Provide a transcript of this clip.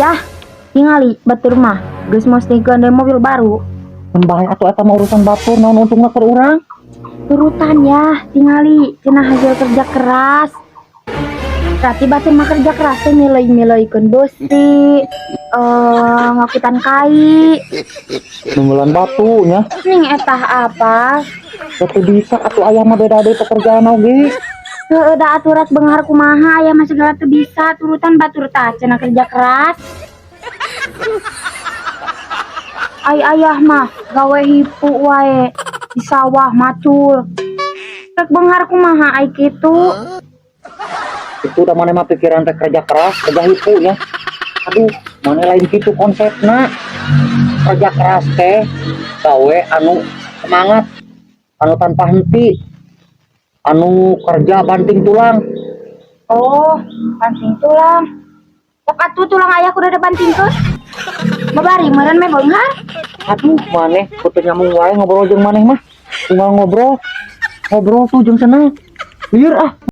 Yah, tingali batur mah geus mostingkeun deui mobil baru. Mun bae atuh eta mah urusan batur, naon untungna keur urang? Turutan ya, tingali cenah hasil kerja keras. Berarti batur mah kerja keras teh miloi-miloikeun besi, ngakutan kai. Nunggulan batu nya. Ning eta apa? Teu bisa atuh, ayah mah beda deui pekerjaan oge. Heueuh da atuh, rek beunghar kumaha, ayah mah segala teu bisa, turutan batur tah cenah kerja keras. Ai ayah mah gawe hipu wae di sawah macul. Rek beunghar kumaha ai kitu? Itu udah maneh mah pikiran teh kerja keras, kerja hipu ya. Aduh, maneh lain kitu konsepna. Kerja keras teh gawe anu semangat, anu tanpa henti, anu kerja banting tulang. Oh, banting tulang. Sok atuh tulang ayah kudu dibantingkeun. Babari meureun meh beunghar. Aduh, maneh kudu nyambung wae ngobrol jeung maneh mah. Tinggal ngobrol. Ngobrol tuh jeung senang. Lieur ah.